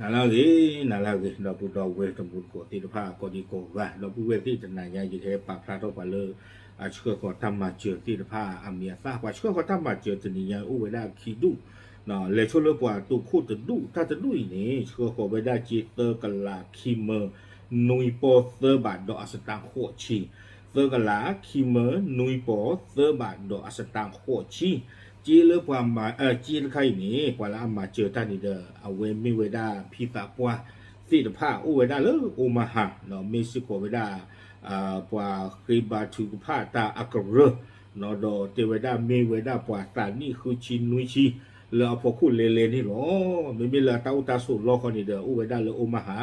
နၤလၢအဂ့ၤ, နၤလၢအဂ့ၤ, ဒီပုၢ်ဒီဝဲၢ်တံၤသကိးသ့ၣ်တဖၣ် ကိးဒံကိးဂၤ, ဒီပုၢ်ဝဲၢ်သ့ၣ်တနၤညါ ယကဟဲပာ်ဖျါထီၣ်ပှၤလၢ အဆှၢဃီၤတၢ်မၤစၢၤသ့ၣ်တဖၣ်အမံၤအသၣ်, ပှၤဆှၢဃီၤတၢ်မၤစၢၤတနံၤညါအိၣ်ဝဲဒၣ်ခံဒူၣ်, လဲၤဆိလၢပှၤတိာ်ခိၣ်တဒူၣ်, တၢ်တဒူၣ်အံၤန့ၣ် ဆှၢဃီၤဝဲဒၣ်ကၠ့သၢကလး ခံမၢ နွံပီ သၢဘးဒီးအစတါဃိးဆံ, သၢကလး ခံမၢ နွံပီ သၢဘးဒီးအစတါဃိးဆံ, ကၠ့လၢပှၤမၤ, ကၠ့တခါအံၤန့ၣ် ပှၤလၢအမၤစၢၤတၢ်န့ၣ်ဒီး အဝဲမ့ၢ်ဝဲဒၣ်ဖံသးပှၢ်သ့ၣ်တဖၣ် အိၣ်ဝဲဒၣ်လၢ Omaha, မ့ၢ်စ့ၢ်ကီးဝဲဒၣ် ပှၤဃ့ဘါထုကဖၣ်တၢ်အကရၢ, ဒီးတဲဝဲဒၣ်မ့ၢ်ဝဲဒၣ်ပှၤသးနံၣ်ဃုဆံနွံဆံ လၢအဖီခိၣ်လဲၤလဲၤန့ၣ်လီၤ. မ့မ့ၢ်လၢအတၢ်အိၣ်တၢ်ဆိးလီၢ်ဃီန့ၣ်ဒီး အိၣ်ဝဲဒၣ်လၢ Omaha,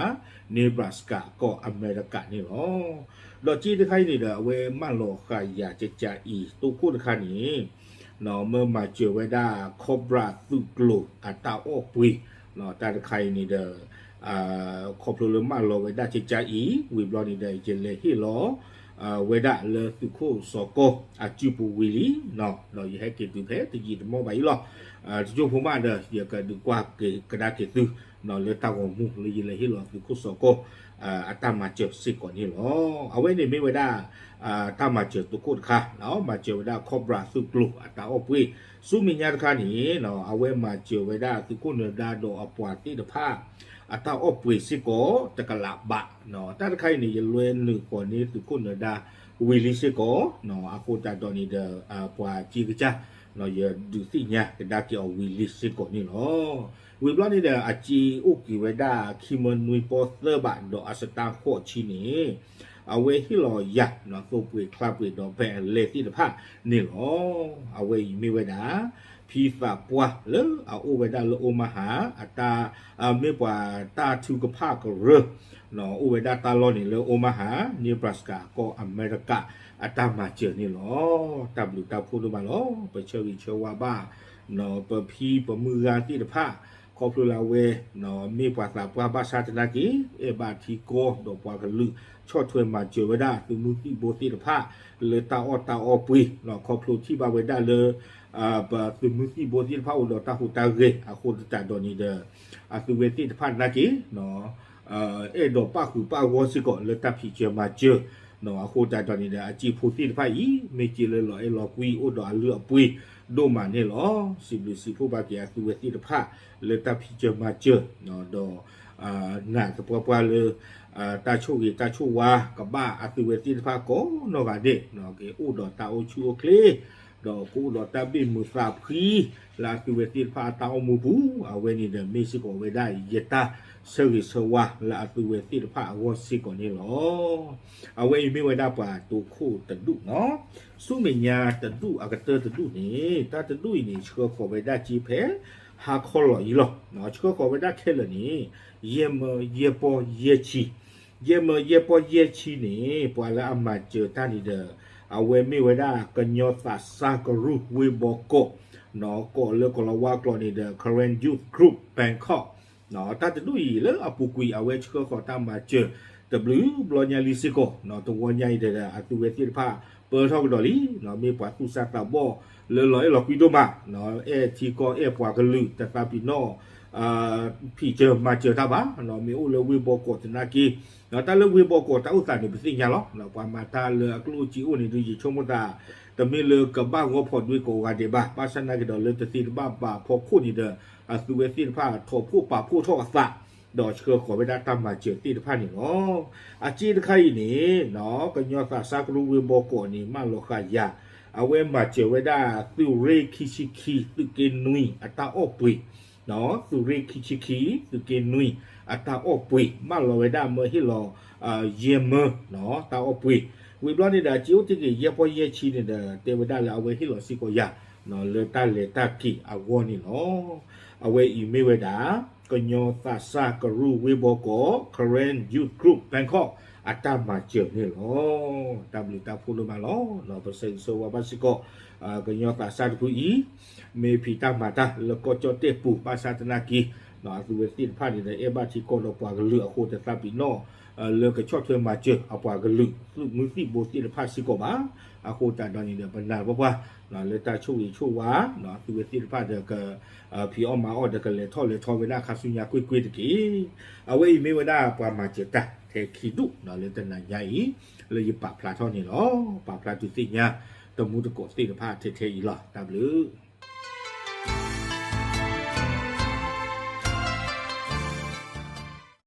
Nebraska ကီၢ်အမဲရကၤန့ၣ်လီၤ. ဒီးကၠ့တခါအံၤန့ၣ်ဒီး အဝဲမၢလီၤဃာ်ယၤကကးအံၤ တိာ်ခိၣ်တခါန့ၣ် မၢမၤစၢၤဝဲဒၣ် Cobra သုးကျိၤအတၢ်အီၣ်ပှ့ၤ, တၢ်တခါအံၤန့ၣ်ဒီး ခီဖျိလၢမၢလီၤဝဲဒၣ်ကကးအံၤ ဝံၤဘျီန့ၣ်ဒီး ယလဲၤဟ့ၣ်လီၤ ဝဲဒၣ်လၢသုးခိၣ်စီၤကီၢ်အစုပူၤဝံၤလံ, ဒီးယဟဲက့ၤတုၤဖဲတယံာ်တမီၢ်ဘၣ်အံၤလီၤ. တကၠိဖိမးဒီး ယကဒုးကွၢ်ကဒါက့ၤသု လၢတၢ်ဂီၤမူလၢယလဲၤဟ့ၣ်လီၤသုးခိၣ်စီၤကီၢ် အတၢ်မၤစၢၤစ့ၢ်ကီးန့ၣ်လီၤ. အဝဲန့ၣ်မ့ၢ်ဝဲဒၣ် တၢ်မၤစၢၤတိာ်ခိၣ်တခါ, မၤစၢၤဝဲဒၣ် Cobra သုးကျိၤအတၢ်အီၣ်ပှ့ၤ, ဆူမဲာ်ညါတခါန့ၣ် အဝဲမၤစၢၤဝဲဒၣ်သုးခိၣ်နၢၤဒါဒီးအပှၤသ့ၣ်တဖၣ် အတၢ်အီၣ်ပှ့ၤစ့ၢ်ကီး တကလးဘး, တၢ်တခါအံၤန့ၣ် ယလဲၤနုာ်ဃီၤန့ၢ်သုးခိၣ်နၢၤဒါဝံၤလံစ့ၢ်ကီး, အဃိသတးဒီးန့ၣ်ဒီး ပှၤကၠ့ကစၢ် ယဒုးသ့ၣ်ညါကဒါက့ၤအီၤဝံၤလံစ့ၢ်ကီးန့ၣ်လီၤ. ဝံၤဘျီန့ၣ်ဒီး အကၠ့အိၣ်က့ၤဝဲဒၣ် ခံမၢ နွံပီ သၢဘးဒီးအစတါဃိးဆံန့ၣ် အဝဲဟ့ၣ်လီၤယၤ သိပှ့ၤချါပှ့ၤဒီး ဘဲၣ်အလဲသ့ၣ်တဖၣ်န့ၣ်လီၤ. အဝဲအံၤမ့ၢ်ဝဲဒၣ် ဖံသးပှၢ်လၢအအိၣ်ဝဲဒၣ်လၢ Omaha အတၢ် မ့ၢ်ပှၤတၢ်ထုကဖၣ်ကရၢ, အိၣ်ဝဲဒၣ်တၢ်လီၢ်န့ၣ်လၢ Omaha, Nebraska ကီၢ်အမဲရကၤ အတၢ်မၤစၢၤန့ၣ်လီၤ. တၢ်ဘျုးတၢ်ဖှိၣ်ဒိၣ်မးလီၤ. ပဆၢဂ့ၤဆၢဝါဘၣ် ပဖံပမုၢ်ဂၤသ့ၣ်တဖၣ် ခီဖျိလၢအဝဲ မ့ၢ်ပှၤသးပှၢ်ဘၣ်ဆၣ်သနာ်က့ အဲၣ်ဘၣ်ထံကီၢ်ဒီးပှၤကလုာ် ဆီၣ်ထွဲမၤစၢၤဝဲဒၣ်သုးမုၢ်သံၣ်ဘိသ့ၣ်တဖၣ် လၢတၢ်အီၣ်တၢ်အီပှ့ၤ, ခီဖျိထံၣ်ဘၣ်ဝဲဒၣ်လၢ ပသုးမုၢ်သံၣ်ဘိသ့ၣ်တဖၣ်အိၣ်ဒီးတၢ်ဟူးတၢ်ဂဲၤအဃိသတးဒီးန့ၣ်ဒီး အသုဝဲသ့ၣ်တဖၣ်သနာ်က့ အဲၣ်ဒိးပၣ်ဃုာ်ပၣ်ဂီၢ်စ့ၢ်ကီးလၢတၢ်ဖံးစၢၤမၤစၢၤ, အဃိသတးဒီးန့ၣ်ဒီး အကၠ့ဖိသ့ၣ်တဖၣ်အံၤ မ့ၢ်ကၠ့လၢလီၤအဲၣ်လီၤကွံအိၣ်ဒီးအလုၢ်အပှ့ၤဒိၣ်မးန့ၣ်လီၤ. စံးဘျုးစံးဖှိၣ်ဘၣ်က့ၤအသုဝဲသ့ၣ်တဖၣ် လၢတၢ်ဖံးစၢၤမၤစၢၤ, ဒီး နာ်သပှၢ်ပှၢ်လၢ တၢ်ဆိၣ်ဂ့ၤတၢ်ဆိၣ်ဝါကဘၣ်အသုဝဲသ့ၣ်တဖၣ်ကိးနီၢ်ဂၤဒဲး, ကအိၣ်ဒီးတၢ်အိၣ်ဆူၣ်အိၣ်ချ့ ဒီးကအိၣ်ဒီးတၢ်ဘ့ၣ်မုာ်သးဖှံ လၢအသုဝဲသ့ၣ်တဖၣ်အတၢ်အိၣ်မူပူၤ, အဝဲန့ၣ်ဒီး မ့ၢ်စ့ၢ်ကီးဝဲဒၣ်ယတၢ်ဆၢဂ့ၤဆၢဝါလၢအသုဝဲသ့ၣ်တဖၣ်အဂီၢ်စ့ၢ်ကီးန့ၣ်လီၤ. အဝဲအံၤမ့ၢ်ဝဲဒၣ်ပှၤတိာ်ခိၣ်တဒူၣ်နီၤ, ဆူမဲာ်ညါတဒူၣ်အကတၢၢ်တဒူၣ်န့ၣ် တၢ်တဒူၣ်အံၤန့ၣ် ဆှၢဃီၤဝဲဒၣ်ကၠ့ဖဲ ဟါခီလီၤအံၤလီၤ. ဆှၢဃီၤဝဲဒၣ်ခဲလၢာ်န့ၣ် ယဲၢ်မၢယဲၢ်ပီၢ်ယဲၢ်ဆံ, ယဲၢ်မၢယဲၢ်ပီၢ်ယဲၢ်ဆံန့ၣ် ပှၤလၢအမၤစၢၤတၢ်န့ၣ်ဒီး အဝဲမ့ၢ်ဝဲဒၣ် ကညီသးစၢ်ကရူၢ်ဝ့ၢ်ဘီကီး, ကိးလၢကီၤလၤဝါကျိာ်န့ၣ်ဒီး Karen Youth Group Bangkok, တၢ်တဒူၣ်အံၤလၢအပူၤကွံာ် အဝဲဆှၢဃီၤတၢ်မၤစၢၤ တဘျုးဘျီညါလံစ့ၢ်ကီး, တဝီညါအံၤဒီး အသုဝဲသ့ၣ်တဖၣ် ပၢထီၣ်ကဒီးလံ, မ့ၢ်ပှၤသူၣ်စၢ်သးဘီၣ်လၢလီၤအဲၣ်လီၤကွံဒိၣ်မး, အဲၣ်ထံကီၢ်အဲၣ်ပှၤကလုာ် တသးပ့ၤနီၣ် ဖံးစၢၤမၤစၢၤတၢ်ဘၣ်, မ့ၢ်အိၣ်လၢဝ့ၢ်ဘီကီးသနာ်က့, တၢ်လၢဝ့ၢ်ဘီကီးတၢ်အိၣ်သးန့ၣ် ပသ့ၣ်ညါလီၤ. ပှၤမၤတၢ်လၢအကျိၣ်စ့အိၣ်န့ၣ်ဒီး ယဆိကမိၣ်သး တမ့ၢ်လၢကဘၣ်ဂီၤဖီၣ်ဒွဲၣ်ကိးဂၤဒဲးဘၣ်, ဘၣ်ဆၣ်သနာ်က့ဒီး လၢတသ့တဘၣ်ဘၣ်အဖီခိၣ်န့ၣ်ဒီး အသုဝဲသ့ၣ်တဖၣ် ထိးဖှိၣ်ပာ်ဖှိၣ်ထီၣ်အသး, ဒီးဆှၢဃီၤဝဲဒၣ်တၢ်မၤစၢၤသ့ၣ်တဖၣ်န့ၣ်လီၤ. အကၠ့တခါအံၤန့ၣ် ကညီသးစၢ်ကရူၢ်ဝ့ၢ်ဘီကီးန့ၣ် မၢလီၤဃာ်ယၤ, အဝဲမၤစၢၤဝဲဒၣ် သုးရ့ၣ်ခံဆံခံ သုးက့နွံ အတၢ်အီၣ်ပှ့ၤ, သုးရ့ၣ်ခံဆံခံ သုးက့နွံ အတၢ်အီၣ်ပှ့ၤ မၢလီၤဝဲဒၣ်မၢဟ့ၣ်လီၤ ယဲၢ်မၢ တၢ်အီၣ်ပှ့ၤ, ဝံၤဘျီန့ၣ်ဒီး ကၠ့အိၣ်တ့ၢ်က့ၤ ယဲၢ်ပီၢ်ယဲၢ်ဆံန့ၣ်ဒီး တဲဝဲဒၣ်လၢအဝဲဟ့ၣ်လီၤစ့ၢ်ကီးယၤ လၢတၢ်လဲၤတၢ်က့ၤအဂီၢ်န့ၣ်လီၤ. အဝဲအံၤမ့ၢ်ဝဲဒၣ် ကညီသးစၢ်ကရူၢ်ဝ့ၢ်ဘီကီး Karen Youth Group Bangkok အတၢ်မၤစၢၤန့ၣ်လီၤ. တၢ်ဘျုးတၢ်ဖှိၣ်ဒိၣ်မးလီၤ. ပဆၢဂ့ၤဆၢဝါဘၣ်စ့ၢ်ကီး ကညီသးစၢ်တဖုအံၤ မ့ၢ်ဖံးတၢ်မၤတၢ်လၢကီၢ်ကၠီၣ်တဲၣ်ပူၤ ဘၣ်ဆၣ်သနာ်က့ အသုဝဲသ့ၣ်တဖၣ်န့ၣ်ဒီး အဲၣ်ဘၣ်ထံကီၢ်ဒီးပှၤကလုာ်အဃိ တသးပ့ၤနီၣ် လၢကဆီၣ်ထွဲမၤစၢၤအပှၤကလုာ် သုးမုၢ်သံၣ်ဘိသ့ၣ်တဖၣ်စ့ၢ်ကီးဘၣ်. အဃိသတးဒီးန့ၣ်ဒီး ပနာ်ပပှၢ် လၢတၢ်ဆိၣ်ဂ့ၤဆိၣ်ဝါ သုဝဲသ့ၣ်တဖၣ်ဒီးက ဖံးအီၣ်မၤအီၣ်ဒီးကလဲၤထီၣ်လဲၤထီဝဲဒၣ်ခါဆူညါကွ့ၢ်ကွ့ၢ်တက့ၢ်. အဝဲအံၤမ့ၢ်ဝဲဒၣ်ပှၤမၤစၢၤတၢ်ထဲခံဒူၣ်လၢတနၤညါအံၤ လၢယပာ်ဖျါထီၣ်န့ၣ်လီၤ. ပာ်ဖျါတုၤသ့ၣ်ညါ တမူတကိးသ့ၣ်တဖၣ်ထဲထဲအံၤလီၤ. တၢ်ဘျုး